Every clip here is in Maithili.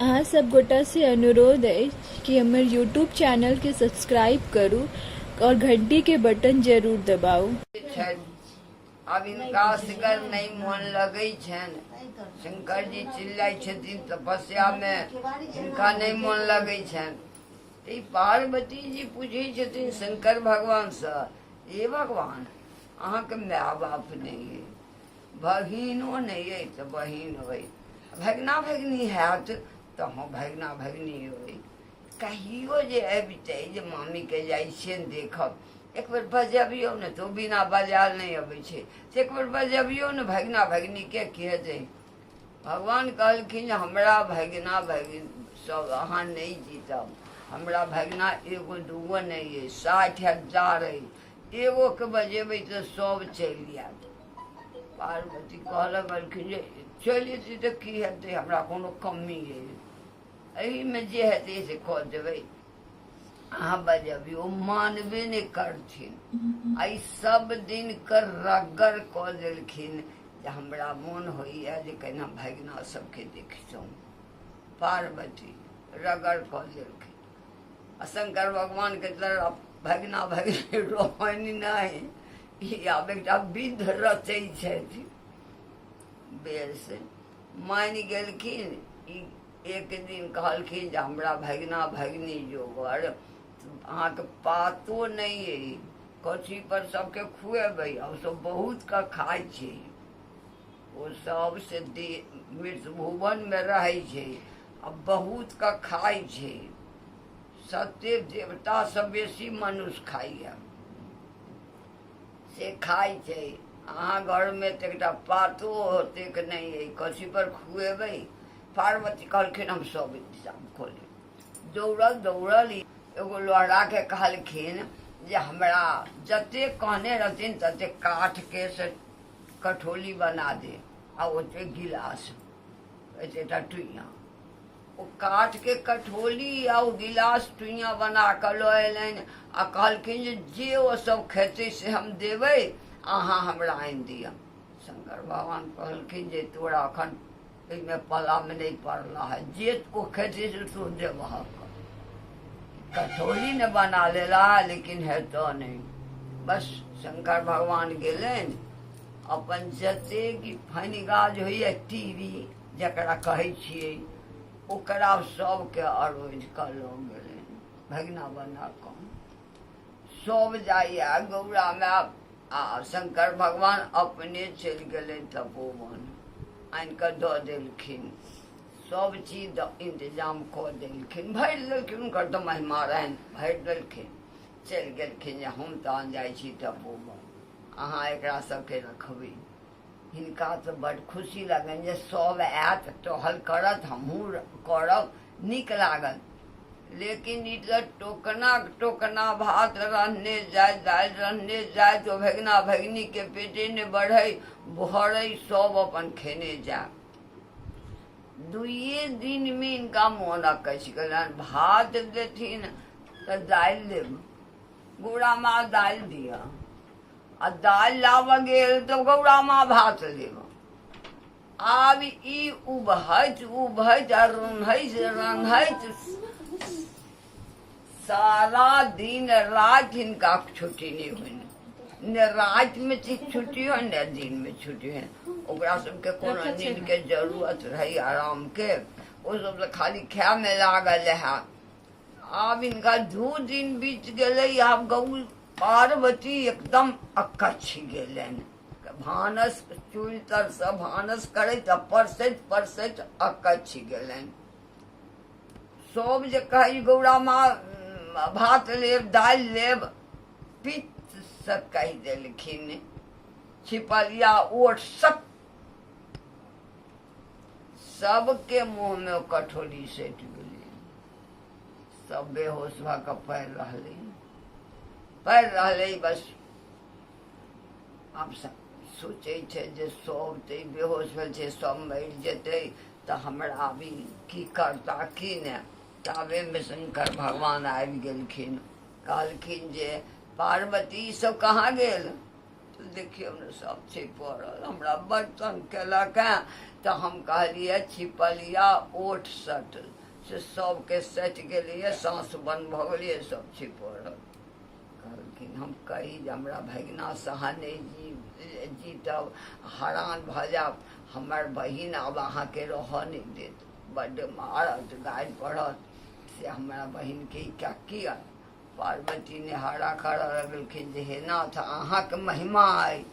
अहाँ सब गोटा से अनुरोध अछि कि हमर यूट्यूब चैनल के सब्सक्राइब करू और घंटी के बटन जरूर दबाउ। छनि। आब हिनका असगर नहि मोन लगै छनि। शंकर जी चिल्लाइ छथिन तपस्यामे, हिनका नहि मोन लगै छनि। तऽ ई पार्वती जी पूछै छथिन शंकर भगवानसँ, हे भगवान, अहाँके माय बाप नहि अइ, बहिनो नहि अइ तऽ बहिन अइ, भगिना भगिनी हैत तऽ हँ भगिना भगिनी अइ। कहियो जे अबितै जे मामीके जाइ छियनि देखब, एक बेर बजबियौ ने, तऽ ओ बिना बजायल नहि अबै छै, से एक बेर बजबियौ ने भगिना भगिनीके, की हेतै? भगवान कहलखिन जे हमरा भगिना भगिनी सब अहाँ नहि जीतब, हमरा भगिना एगो दूगो नहि अइ, 60,000 अइ, एगोके बजेबै तऽ सब चलि आयत। पार्वती कहऽ लगलखिन जे चलि एतै तऽ की हेतै, हमरा कोनो कमी अइ? एहिमे जे हेतै से कऽ देबै, अहाँ बजबियौ। मानबे नहि करथिन। आइ सब दिन के रगड़ कऽ देलखिन जे हमरा मोन होइए जे केना भगिना सबके देखितहुँ। पार्वती रगड़ कऽ देलखिन आ शंकर भगवानके तरफ भगिना भगिनी रहनि नहि। ई आब एकटा विध रचै छथि। बेस, मानि गेलखिन। ई एक दिन कहलखिन जे हमरा भगिना भगिनी जोगर अहाँके पातो नहि अइ, कथी पर सबके खुएबै? आ ओसब बहुत के खाइ छै, ओ सब से मृत भुवनमे रहै छै आ बहुत के खाइ छै। सत्य देवतासँ बेसी मनुष्य खाइए, से खाइ छै। अहाँ घरमे तऽ एकटा पातो ओतेक नहि अइ, कथी पर खुएबै? पार्वती कहलखिन हम सब इंतजाम कऽ लेब। दौड़ल दौड़ल एगो लोहराके कहलखिन जे हमरा जतेक कहने रहथिन ततेक काठके से कठोली बना दे आ ओतेक गिलास, एतेटा टुइया। ओ काठके कठोली आ ओ गिलास टुइया बना कऽ लऽ अयलनि आ कहलखिन जे जे ओ सब खेतै से हम देबै, अहाँ हमरा आनि दिअ। शंकर भगवान कहलखिन जे तोरा अखन एहिमे पलामे नहि पड़ला है, जे ओ खेतै से तू देबहक। कठोली ने बना लेला लेकिन हेतऽ नहि। बस शंकर भगवान गेलनि, अपन जतेक फनि गाज होइए, टीवी जकरा कहै छियै, ओकरा सबके अरोधि कऽ लऽ गेलनि भगिना बना कऽ। सब जाइए गौरा माय आ शंकर भगवान अपने चलि गेलनि तपोवन, आनि कऽ दऽ देलखिन, सब चीज इंतजाम कऽ देलखिन, भरि देलखिन। हुनकर तऽ महिमा रहनि, भरि देलखिन। चलि गेलखिन जे हम तहन जाइ छी तपोवन, अहाँ एकरा सबके रखबै। हिनका तऽ बड्ड खुशी लगनि जे सब आयत, टहल करत, हमहूँ करब, नीक लागल। लेकिन ई तऽ टोकना टोकना भात रहने जाय, दालि रहने जाय, तऽ भगिना भगिनीके पेटे नहि बढ़ै, भरै, सब अपन खेने जाय। दुइए दिनमे हिनका मोन अकछि गेलनि। भात देथिन तऽ दालि देब, गौरा माँ दालि दिअ, आ दालि लाबऽ गेल तऽ गौरा माँ भात लेब। आब ई उबहैत उबहैत आ रन्हैत रन्हैत सारा दिन राति हिनका छुट्टी नहि होइन, ने रातिमे छुट्टी होइ ने दिनमे छुट्टी होइ। ओकरा सबके कोनो नींदके जरूरत रहै, आरामके? ओ सब तऽ खाली खायमे लागल रहए। आब हिनका 2 दिन बीत गेलै। आब गौ पार्वती एकदम अकछि गेलनि। भानस चूल्हि तरसँ भानस करैत आ परसैत परसैत अकछि गेलनि। सब जे कहै गौरा माँ भात लेब, दालि लेब, पित्तसँ कहि देलखिन छिपलिया ओठ सब सबके मुँहमे ओ कठोरी सटि गेलै। सब बेहोश भऽ कऽ पड़ि रहलै, पड़ि रहलै। बस आब सोचै छै जे सब तऽ बेहोश भेल छै, सब मरि जेतै तऽ हमरा अभी की करता की नहि। ताबेमे शंकर भगवान आबि गेलखिन। कहलखिन जे पार्वती ई सब कहाँ गेल? तऽ देखियौ ने, सब छै पड़ल, हमरा बड़ तंग केलक हेँ। तऽ हम कहलियै छिपलिया ओठ सटल से सबके सटि गेलैए, साँस बन्द भऽ गेलैए, सब छिपल। कहलखिन हम कही जे हमरा भगिना सहा नहि जीतब, हरान भऽ जायब, हमर बहिन आब अहाँके रहऽ नहि देत, बड्ड मारत, गारि पढ़त, से हमरा बहिनके ई किया। पार्वती नेहारा करऽ लगलखिन जे हे नाथ, अहाँके महिमा अइ,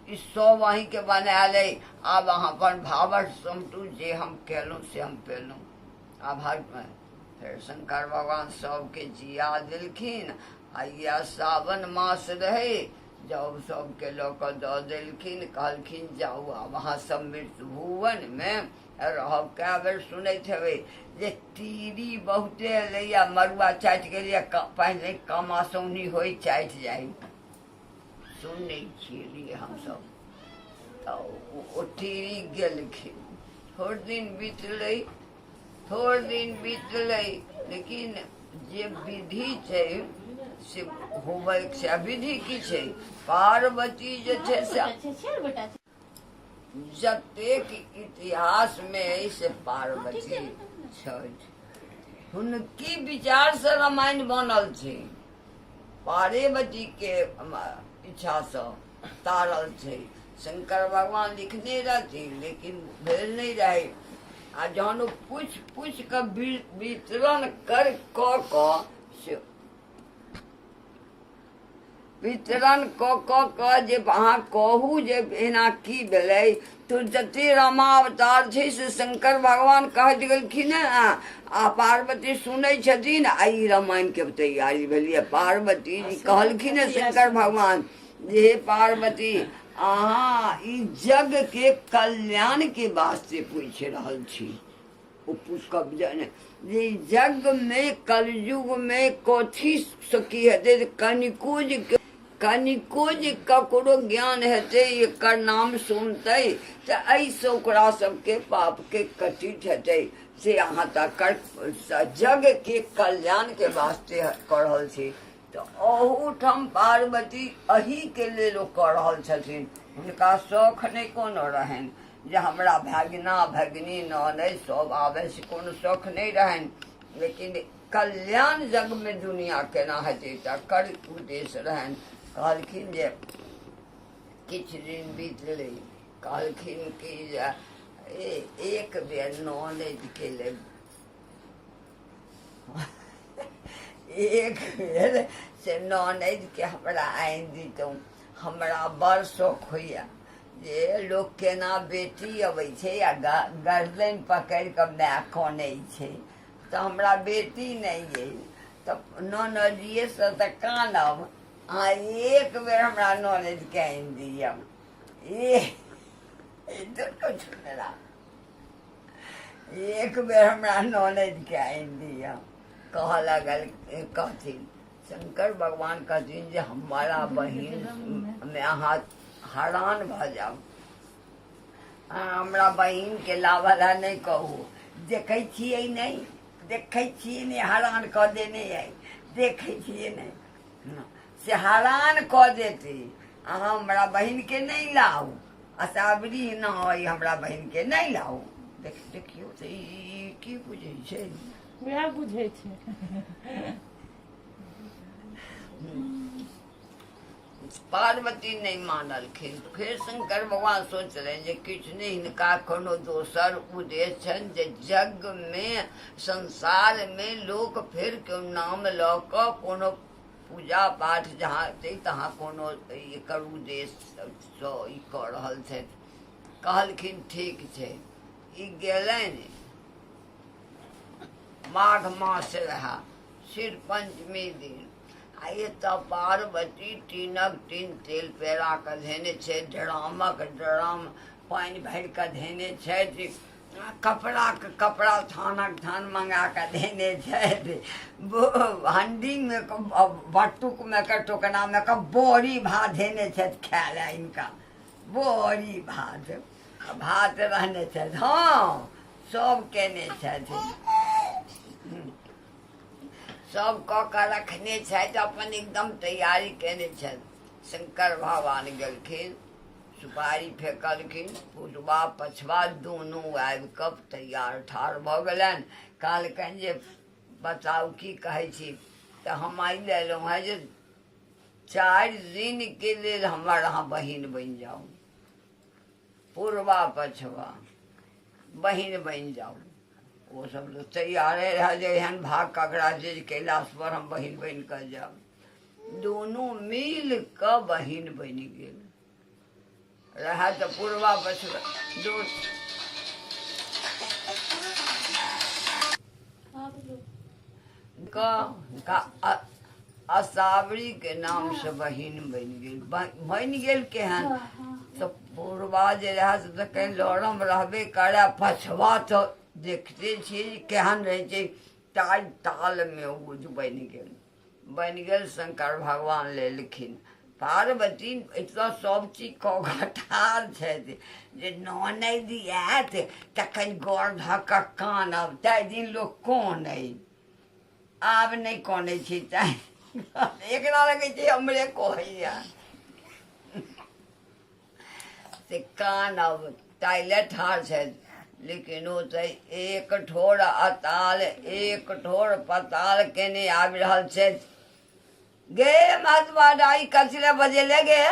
ई सब अहीँके बनायल अइ, आब अहाँ अपन भावर समटू, जे हम केलहुँ से हम पेलहुँ। आभार। फेर शंकर भगवान सबके जिया देलखिन। आ इएह सावन मास रहै, जब सबके लऽ कऽ दऽ देलखिन, कहलखिन जाउ आब अहाँ सब मृत्यु भुवनमे रहब। कए बेर सुनैत हेबै जे तीरी बहुते एलैया, मड़ुआ चाटि गेलैया, पहिने कमासौनी होइ चाटि जाइ, सुनै छियै हमसब। तऽ ओ तीरी गेलखिन। थोड़ दिन बीतलै, थोड़ दिन बीतलै, लेकिन जे विधि छै से होबैके छै। आ विधि की छै? पार्वती जे छै से जतेक इतिहासमे अइ से पार्वती छथि, हुनकी विचारसँ रामायण बनल छै, पार्वतीके इच्छासँ तारल छै। शंकर भगवान लिखने रहथिन, लेकिन भेल नहि रहै। आ जहन ओ पूछि पूछि कऽ वितरण कर कऽ कऽ से वितरण कऽ कऽ कऽ जे अहाँ कहू जे एना की भेलै, तऽ जते रामावतार छै से शंकर भगवान कहैत गेलखिन हेँ आ पार्वती सुनै छथिन। आ ई रामायणके तैयारी भेलियै। पार्वती जी कहलखिन हेँ शंकर भगवान जे हे पार्वती, अहाँ ई जग के कल्याण के वास्ते पूछि रहल छी। ओ पुष्कब जे जग में कलयुग में कथी से की हेतै, कनिको जे कनिको जे ककरो ज्ञान हेतै, एकर नाम सुनतै तऽ एहिसँ ओकरा सबके पापके कटित हेतै, से अहाँ तकर जग के कल्याण के वास्ते कऽ रहल छी। तऽ अहूठाम पार्वती एहीके लेल ओ कऽ रहल छथिन। हुनका शौख नहि कोनो रहनि जे हमरा भगिना भगिनी ननैद सब आबै, से कोनो शौख नहि रहनि, लेकिन कल्याण जगमे दुनिया केना हेतै तकर उद्देश्य रहनि। कहलखिन जे किछु दिन बीतलै, कहलखिन कि जे एक बेर ननैदके लेल, एक बेर से ननैदके हमरा आनि दितहुँ, हमरा बड़ शौख होइए जे लोक केना बेटी अबै छै आ गर्दनि पकड़ि कऽ माय कनै छै। तऽ हमरा बेटी नहि अइ तऽ ननदिएसँ तऽ कानब, अहाँ एक बेर हमरा ननदिके आनि दिअ। ए दुनू छुनरा एक बेर हमरा ननदिके आनि दिअ, कहऽ लागल। कहथिन शंकर भगवान, कहथिन जे हमारा बहिन मे अहाँ हरान भऽ जाउ, अहाँ हमरा बहिनके लाबऽ लए नहि कहू। देखै छियै नहि, देखै छियै नहि, हरान कऽ देने अइ, देखै छियै नहि से हरान कऽ देतै, अहाँ हमरा बहिनके नहि लाउ, असावरी न अइ, हमरा बहिनके नहि लाउ। देखियौ तऽ ई की बुझै छै? वएह बुझै छै। पार्वती नहि मानलखिन। फेर शंकर भगवान सोचलनि जे किछु नहि, हिनका कोनो दोसर उद्देश्य छनि जे जगमे संसारमे लोक फेर केओ नाम लऽ कऽ कोनो पूजा पाठ जहाँ हेतै तहाँ कोनो एकर उद्देश्यसँ ई कऽ रहल छथि। कहलखिन ठीक छै। ई गेलनि, माघ मास रहए, शिर पंचमी दिन, आ एतऽ पार्वती टीनक टीन तेल पेरा कऽ धेने छै, ड्रामक ड्राम पानि भरि कऽ धेने छथि, कपड़ाके कपड़ा थानक थान मंगा कऽ धेने छथि, हण्डीमे बटुकमे कऽ टोकनामे कऽ बड़ी भात धेने छथि खाय लए हिनका, बड़ी भात भात रहने छथि। हँ, सब केने छथि, सब कऽ कऽ रखने छथि, अपन एकदम तैयारी केने छथि। शंकर भगवान गेलखिन, सुपारी फेकलखिन, पुरबा पछबा दुनू आबि कऽ तैयार ठाढ़ भऽ गेलनि। कहलकनि जे बताउ की कहै छी? तऽ हम आइ लेलहुँ हेँ जे 4 दिनके लेल हमर अहाँ बहिन बनि जाउ, पुरबा पछबा बहिन बनि जाउ। ओ सब तऽ तैयारे रहै जे एहन भाग ककरा छै जे कैलाश पर हम बहिन बनि कऽ जायब। दुनू मिल कऽ बहिन बनि गेल रहए तऽ पुरबा पछबा दू कऽ असावरीके नामसँ बहिन बनि गेल। बनि गेल केहन तऽ पुरबा जे रहए से तऽ कहीं लरम रहबे करए, पछबा तऽ देखते छियै जे केहन रहै छै, ताहि तालमे ओ बनि गेल। बनि गेल, शंकर भगवान लेलखिन। पार्वती एतऽ सब चीज कऽ कऽ ठाढ़ छथि जे ननदि आयत तखन गोर धऽ कऽ कानब। ताहि दिन लोक कानै, आब नहि कानै छै। तैं एकरा लगै छै हमरे कहैया से कानब, ताहि लए ठाढ़ छथि। लेकिन ओ तऽ एक ठोर अताल एक ठोर पताल केने आबि रहल छथि। गे महात्मा दाई, कथी लए बजेले गे?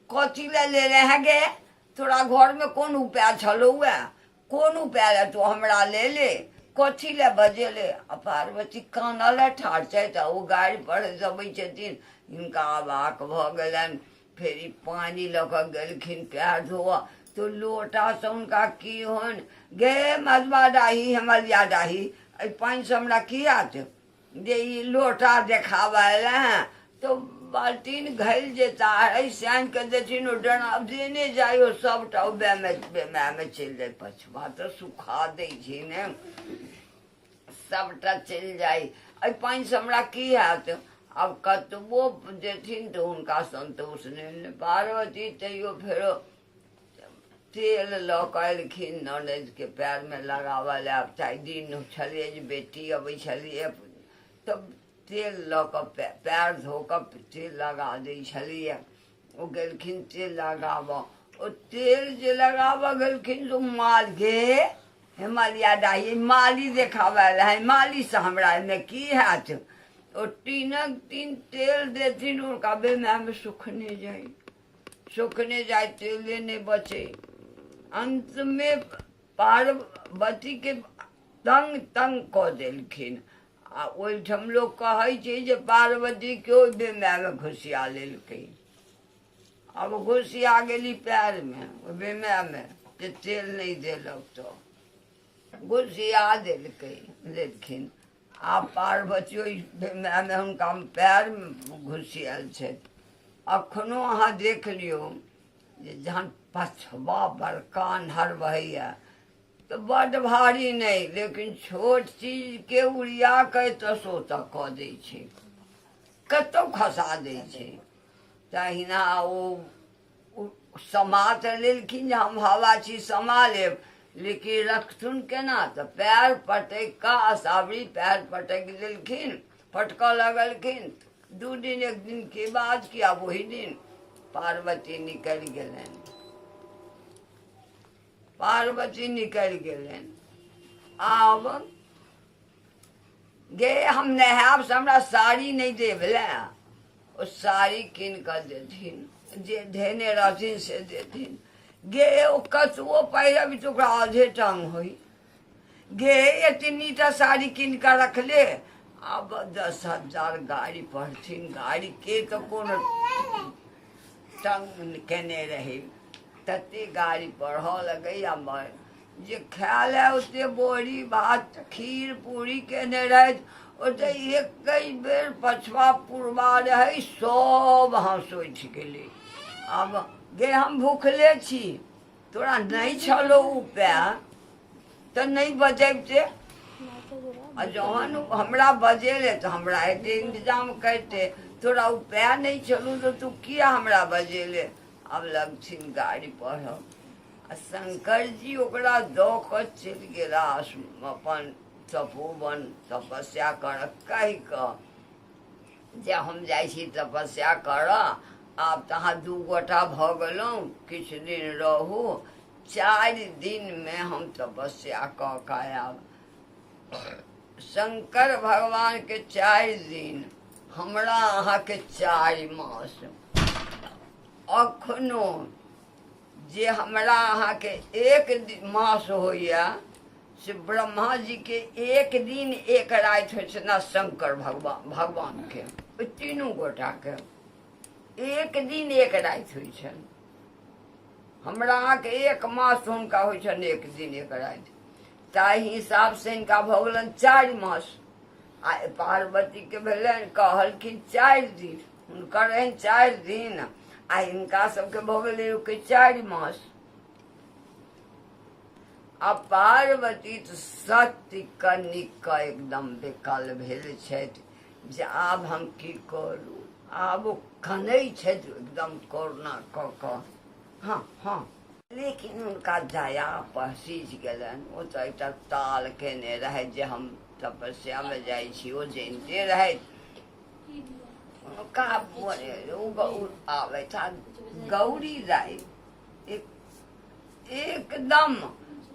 कथी लए लेले हैं गे? तोरा घरमे कोन उपाय छलौ? कोन उपाय लए तू हमरा ले ले? कथी लए बजेले? आ पार्वती कानऽ लए ठाढ़ छथि आ ओ गाड़ि पर अबै छथिन। हिनका अबाक भऽ गेलनि। फेर ई पानि लऽ कऽ गेलखिन पैर धोअ, तऽ लोटासँ हुनका की होनि। गे मधुआ डाही, हेमलिया डाही, एहि पानिसँ हमरा की हैत जे ई लोटा देखाबऽ एलै हेँ? तऽ बाल्टीन घैल जे तारै से आनि कऽ देथिन, ओ डना देने जाइ, ओ सभटा ओ बेमायमे चलि जाइ। पछबा तऽ सुखा दै छै ने, सभटा चलि जाइ। एहि पानिसँ हमरा की हैत? आब कतबो देथिन तऽ हुनका सन्तोष नहि होनि। पार्वती तैयो फेरो तेल लऽ कऽ एलखिन ननदिके पैरमे लगाबऽ लए। आब ताहि दिन छलियै जे बेटी अबै छलियै तऽ तेल लऽ कऽ पैर धो कऽ तेल लगा दै छलियै। ओ गेलखिन तेल लगाबऽ। ओ तेल जे लगाबऽ गेलखिन तऽ माल गे हिमालया डाही माली देखाबऽ आयल है, मालीसँ हमरा एहिमे की हैत? ओ टीनक टीन तेल देथिन, हुनका बेमामे सुखने जाइ, सुखने जाइ, तेले नहि बचै। अन्तमे पार्वतीके तंग तंग कऽ देलखिन आ ओहिठाम लोक कहै छै जे पार्वतीके ओहि बेमामे घुसिया लेलकै। आब घुसिया गेली पैरमे ओहि बेमामे जे तेल नहि देलक तऽ घुसिया देलकै लेलखिन। आब पार्वती ओहि बेमामे हुनका पैरमे घुसियाल छथि। अखनो अहाँ देख लियौ जे जहन पछबा बड़का अन्हर बहैया तऽ बड्ड भारी नहि, लेकिन छोट चीजके उड़िया कऽ एतऽसँ ओतऽ कऽ दै छै, कतहु खसा दै छै। तहिना ओ समा तऽ लेलखिन जे हम हवा छी, समा लेब, लेकिन रखथुन केना? तऽ पैर पटकि कऽ असावरी पैर पटकि देलखिन, पटकऽ लगलखिन। 2 दिन 1 दिन के बाद कि आब ओही दिन पार्वती निकलि गेलनि। पार्वती निकलि गेलनि। आब गे हम नहायब से हमरा साड़ी नहि देब ले। ओ साड़ी कीन कऽ देथिन, जे धेने रहथिन से देथिन। गे ओ कतबो पहिरबी तऽ ओकरा आधे टांग होइ। गे एतनीटा साड़ी कीन कऽ रखले। आब 10,000 गाड़ी पढ़थिन, गाड़ी के तऽ कोनो तंग केने रही, तते गाड़ी पढ़ऽ लगैया। मर जे खायल है ओते बोरी भात खीर पूरी केने रहैत, ओते एकहि बेर पछवा पुरबा रहै, सब हँस उठि गेलै। आब गे हम भूखले छी, तोरा नहि छलो उपाय तऽ नहि बजबिते, आ जहन हमरा बजेले तऽ हमरा एते इंतजाम करिते। तोरा उपाय नहि छलू तऽ तू किया हमरा बजेले? आब लगथिन गाड़ी पढ़ब आ शंकर जी ओकरा दऽ कऽ चलि गेला अपन तपोवन तपस्या करऽ, कहि कऽ जे हम जाइ छी तपस्या करऽ। आब तऽ अहाँ 2 गोटा भऽ गेलहुँ, किछु दिन रहू, 4 दिनमे हम तपस्या कऽ कऽ आयब। शंकर भगवान के 4 दिन, हमरा अहाँके 4 मास। अखनो जे हमरा अहाँके 1 मास होइए से ब्रह्मा जी के 1 दिन 1 राति होइ छै ना शंकर भगवान के, ओहि तीनू गोटा के 1 दिन 1 राति होइ छनि। हमरा अहाँके 1 मास हुनका होइ छनि 1 दिन 1 राति, ताहि हिसाबसँ हिनका भऽ गेलनि 4 मास। आ पार्वतीके भेलनि कहलखिन 4 दिन, हुनकर रहनि 4 दिन आ हिनका सबके भऽ गेलै ओके 4 मास। आ पार्वती तऽ सत्य कनिक एकदम बेकल भेल छथि जे आब हम की करू। आब ओ कनै छथि एकदम करुणा कऽ कऽ, हँ हँ। लेकिन हुनका दया पसीज गेलनि। ओ तऽ एकटा ताल केने रहथि जे हम तपस्यामे जाइ छी, ओ जनिते रहथि। हुनका ओ आबैत आ गौरी दाइ एकदम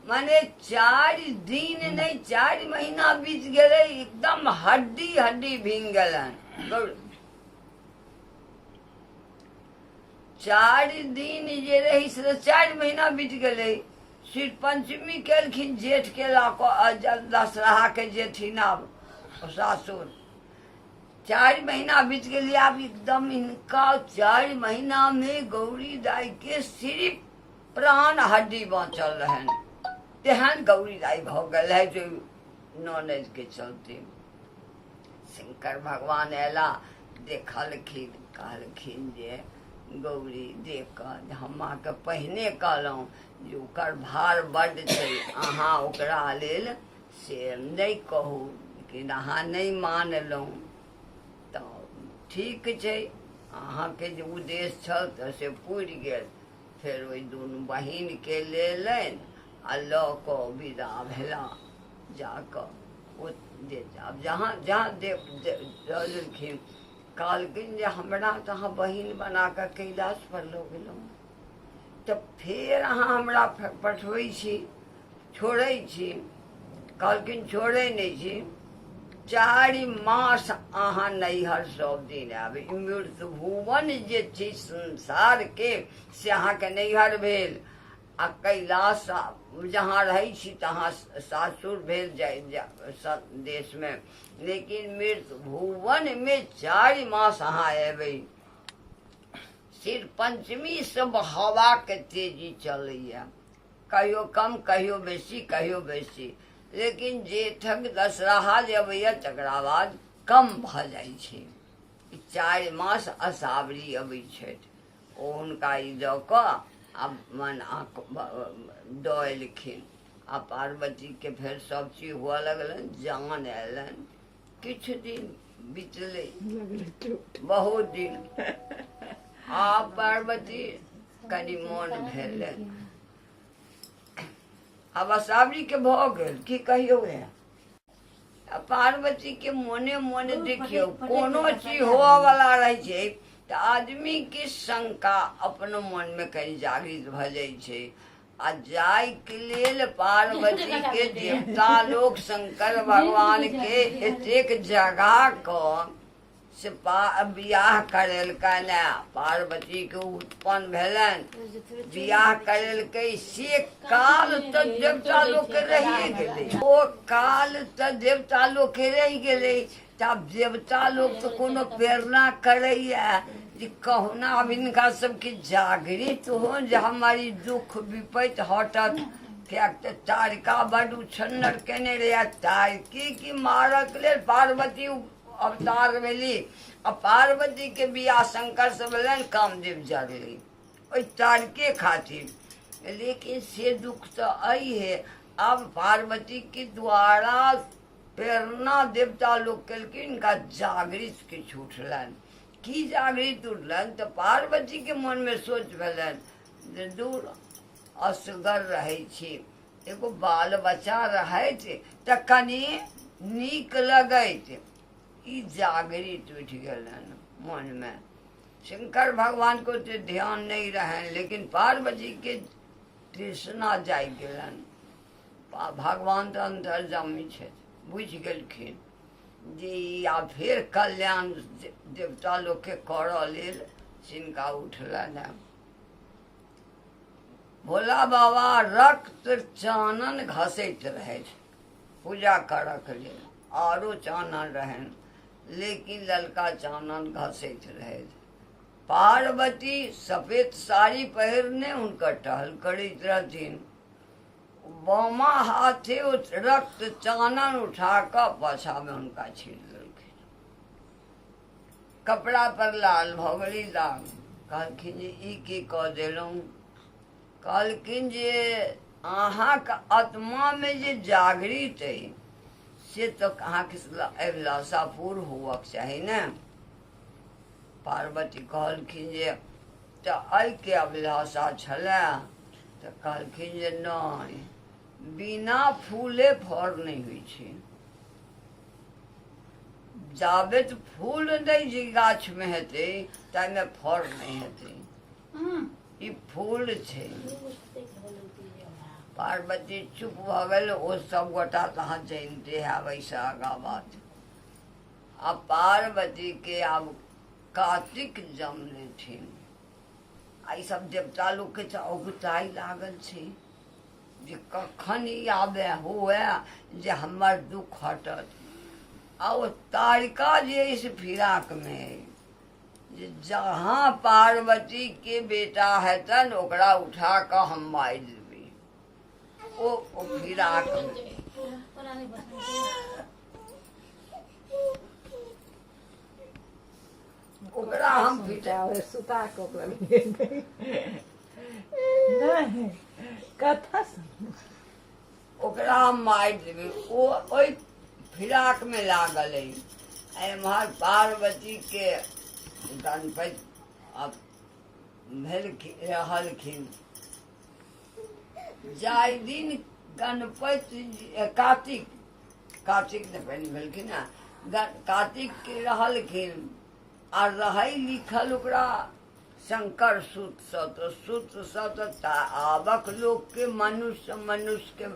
माने 4 दिन नहि 4 महीना बीत गेलै, एकदम हड्डी हड्डी भींग गेलनि। गौरी 4 दिन जे रही से 4 महीना बीत गेलै। श्री पंचमी केलखिन जेठ के लऽ कऽ, दशहरा के जेठिन आब सासुर 4 महीना बीत गेलै। आब एकदम हिनका 4 महीना में गौरी दाई के सिर्फ प्राण हड्डी बाँचल रहनि, तेहन गौरी दाई भऽ गेल है जे ननद के चलते। शंकर भगवान अयला, देखलखिन, कहलखिन जे गौरी देख कऽ हम अहाँके पहिने कहलहुँ जे ओकर भार बड्ड छै, अहाँ ओकरा लेल से नहि कहू, लेकिन अहाँ नहि मानलहुँ तऽ ठीक छै, अहाँके जे उद्देश्य छल तऽ से पुरि गेल। फेर ओहि दुनू बहिनके लेलनि आ लऽ कऽ विदा भेला जाकऽ ओ जे आब जहाँ जहाँ दऽ देलखिन। कहलखिन जे हमरा तऽ अहाँ बहिन बना कऽ कैलाशपर लऽ गेलहुँ, तऽ फेर अहाँ हमरा पठबै छी, छोड़ै छी? कहलखिन छोड़ै नहि छी, 4 मास अहाँ नैहर सब दिन आयब। मृत्यु भुवन जे छी संसार के से अहाँके नैहर भेल, आ कैलाश जहाँ रहै छी तहाँ सासुर भेल जाय देशमे, लेकिन मृत्यु भुवनमे 4 मास अहाँ अयबै। सिर्फ पंचमी सब हवाके तेजी चलैया, कहियो कम कहियो बेसी कहियो बेसी, लेकिन जेठक दशहरा जे अबैया तकरा बाद कम भऽ जाइ छै। 4 मास असावरी अबै छथि, ओ हुनका ई दऽ कऽ आ मन दऽ एलखिन। आ पार्वतीके फेर सब चीज हुअ लगलनि, जान अयलनि। किछु दिन बितलै, बहुत दिन। आ पार्वती कनि मोन भेलनि आब असावरीके भऽ गेल, की कहियौ हे। आ पार्वती के मोने मोने देखियौ कोनो चीज होअ वाला रहै छै तऽ आदमी के शंका अपनो मन में कनि जागृत भऽ जाइ छै। आ जायके लेल पार्वती के देवता लोक शंकर भगवान के एतेक जगा कऽ से बियाह करेलकनि, पार्वती के उत्पन्न भेलनि, बियाह करेलकै। से काल तऽ देवता लोक के रहिए गेलै, ओ काल तऽ देवता लोक के रहि गेलै। तऽ आब देवता लोक तऽ कोनो प्रेरणा करैया जे कहुना आब हिनका सबके जागृत हो जे हमर ई दुख विपत्ति हटत। किएक तऽ तारिका बड्ड उछन्नर केने रहै, तारकी की मारक लेल पार्वती अवतार भेली। आ पार्वती के बियाह शंकर से भेलनि, कामदेव जरली ओहि तारके खातिर। लेकिन से दुख तऽ अइ है। आब पार्वती के द्वारा प्रेरणा देवता लोग केलखिन, इनका जागृत किछु उठलनि। की जागृत उठलनि तऽ पार्वती के मन में सोच भेलनि जे दूर असगर रहै छी, एगो बाल बच्चा रहैत तऽ कनि नीक लगैत। ई जागृत उठि गेलनि मनमे। शंकर भगवान को ओते ध्यान नहि रहनि, लेकिन पार्वती के तृष्णा जागि गेलनि। भगवान तऽ अन्तर्जामी छथि, बुझि गेलखिन जे ई आब फेर कल्याण देवता लोकके करऽ लेल जिनका उठलनि हेँ। भोला बाबा रक्त चानन घसैत रहथि पूजा करऽके लेल, आरो चानन रहनि लेकिन ललका चानन घसैत रहथि। पार्वती सफेद साड़ी पहिरने हुनकर टहल करैत रहथिन। बामा हाथे ओ रक्त चानन उठा कऽ पाछामे हुनका छीट देलखिन। कपड़ा पर लाल भऽ गेली दाग। कहलखिन जे ई की कऽ देलहुँ? कहलखिन जे अहाँके आत्मामे जे जागृत अइ से तऽ अहाँके अभिलाषापूर्ण हुअक चाही ने। पार्वती कहलखिन जे तऽ एहिके अभिलाषा छलए? तऽ कहलखिन जे नहि, बिना फूले फर नहि होइ छै। जाबेत फूल नहि जे गाछमे हेतै ताहिमे फर नहि हेतै। ई फूल छै। पार्वती चुप भऽ गेल। ओ सब गोटा तऽ अहाँ जनिते हैब एहिसँ आगाँ बात। आ पार्वती के आब कार्तिक जन्म लेथिन। आ ई सब देवता लोकके तऽ औगताइ लागल छै जे कखन ई आबे हुए जे हमर दुख हटत। आ ओ तारिका जे अइ से फिराकमे अइ जे जहाँ पार्वती के बेटा हेतनि ओकरा उठा कऽ हम मारि देबै। ओ फिराकमे ओकरा हम सुता कऽ ओकरा नहि कथा सुन, ओकरा हम मारि देबै। ओ ओहि फिराकमे लागल अइ। एम्हर पार्वतीके गणपति आब भेलखिन रहलखिन। जाहि दिन गणपति कार्तिक, कार्तिक ने पहिने भेलखिन ने, कार्तिक के रहलखिन आ रहै लिखल ओकरा शंकर सूत्रसँ, तऽ सूत्रसँ तऽ आबक लोकके मनुष्य मनुष्यके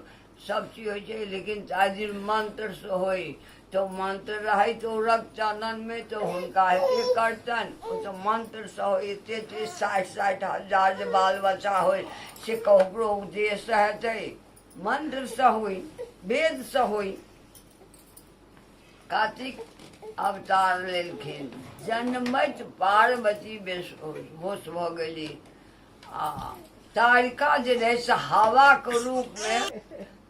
सब चीज होइ छै, लेकिन जाहि दिन मंत्रसँ होइ तऽ मंत्र रहै तऽ ओ रक्तचन्दनमे तऽ हुनका हेतै करतनि। ओ तऽ मंत्रसँ होइ, एते एते 60-60 हजार जे बाल बच्चा होइ से ककरो उद्देश्य हेतै? मंत्रसँ होइ, वेदसँ होइ। कार्तिक अवतार लेलखिन। जन्मैत पार्वती बेहोश भऽ गेली आ तारिका जे रहै से हवाके रूपमे।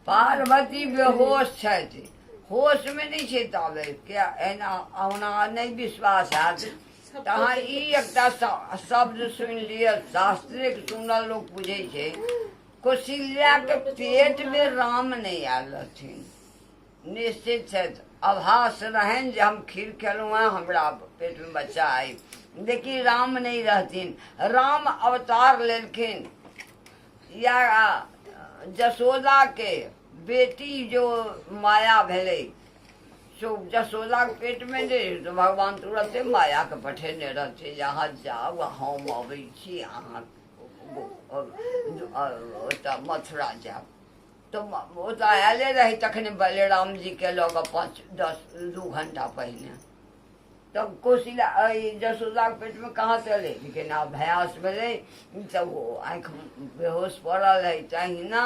पार्वती बेहोश छथि, होशमे नहि छै ताबे। किया एना ओना नहि विश्वास हैत तऽ अहाँ ई एकटा शब्द सुनि लिअ, शास्त्रिक सुनल लोक बुझै छै। कौशल्याके पेटमे राम नहि आयल रहथिन, निश्चित छथि। आभास रहनि जे हम खीर खेलहुँ हेँ, हमरा पेटमे बच्चा अइ, लेकिन राम नहि रहथिन। राम अवतार लेलखिन या जसोदाके बेटी जो माया भेलै से जसोदाके पेटमे नहि रहै, तऽ भगवान तुरन्ते मायाके पठेने रहथिन जे अहाँ जाउ, हम अबै छी, अहाँ ओतऽ मथुरा जायब। तऽ ओ तऽ आयले रहै तखने बलराम जीके लऽ कऽ 5, 10, 2 घंटा पहिने। तब कोशिला जसोदाके पेटमे कहाँ से एलै? लेकिन आब भयास भेलै तऽ ओ आँखि बेहोश पड़ल है। तहिना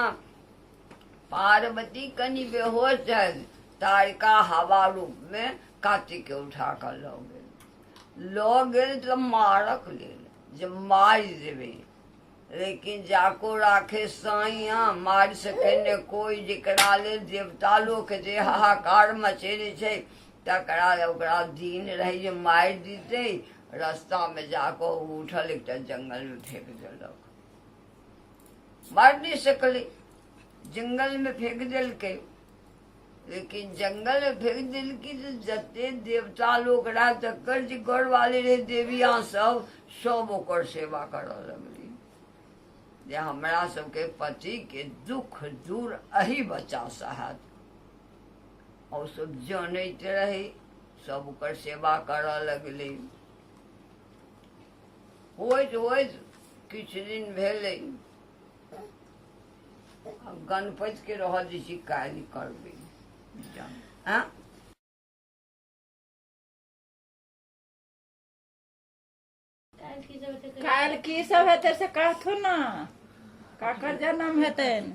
पार्वती कनि बेहोश छथि, तारिका हवा रूपमे कार्तिकके उठा कऽ लऽ गेल। लऽ गेल तऽ मारक लेल जे मारि देबै, लेकिन जाको राखे साइया मारि सके ने कोई। जकरा लेल देवता लोक जे हाहाकार मचेने छै तकरा ओकरा दिन रहै जे मारि दितै। रास्तामे जाकऽ ओ उठल, एकटा जंगलमे फेंक देलक। मारि नहि सकलै, जंगलमे फेंक देलकै। लेकिन जंगलमे फेंक देलकै तऽ जते देवता लोक रहै तकर जे घरवाली रहै देविया सब, सब ओकर सेवा करऽ लगली जे हमरा सबके पतिके दुख दूर एही बच्चासँ हैत। ओ सब जनैत रहै, सब ओकर सेवा करऽ लगलै। होइत होइत किछु दिन भेलै। गणपति के रहऽ दै छी, काल्हि करबै। आँ काल्हि की सब हेतै से कहथुन ने, काकर जन्म हेतनि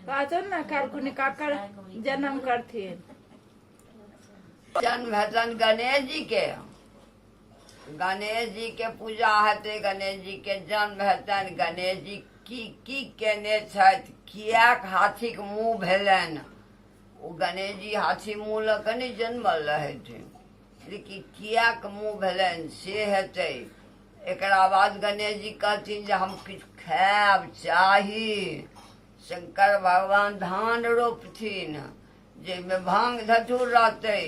कहथुन ने, काल्हि खुनी काकर जन्म करथिन। जन्म हेतनि गणेश जी के, गणेश जी के पूजा हेतै, गणेश जी के जन्म हेतनि। गणेश जी की की केने छथि, किएक हाथीक मुँह भेलनि? ओ गणेश जी हाथी मुँह लऽ कऽ नहि जन्मल रहथिन, लेकिन किएक मुँह भेलनि से हेतै। एकरा बाद गणेश जी कहथिन जे हम किछु खायब चाही। शंकर भगवान धान रोपथिन जाहिमे भांग धतूर रहतै।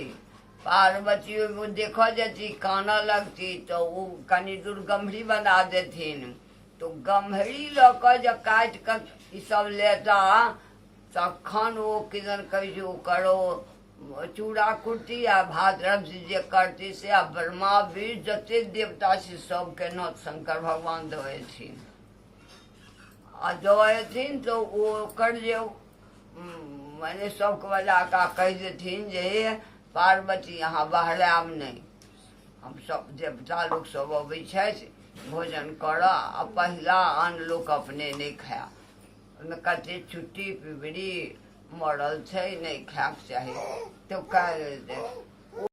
पार्वती ओहिमे देखऽ जेती, कानऽ लगती, तऽ ओ कनि दूर गम्हरी बना देथिन। तऽ गम्हरी लऽ कऽ जे काटि कऽ ईसभ लेता, तखन ओ किदन कहै छै, ओ करो चूड़ा कुट्टी आ भात रब्जी जे करती से। आ ब्रह्मा विष्णु जते देवता छै सबके नोत शंकर भगवान दऽ एथिन। आ दऽ एथिन तऽ ओ ओकर जे मने सबके बजा कऽ कहि देथिन जे हे पार्वती, अहाँ बहरायब नहि, हम सब देवता लोक सब अबै छथि भोजन करऽ, आ पहिला अन्न लोक अपने नहि खाय, ओहिमे कते चुट्टी पिपरी मरल छै, नहि खायके चाही। तऽ काल्हि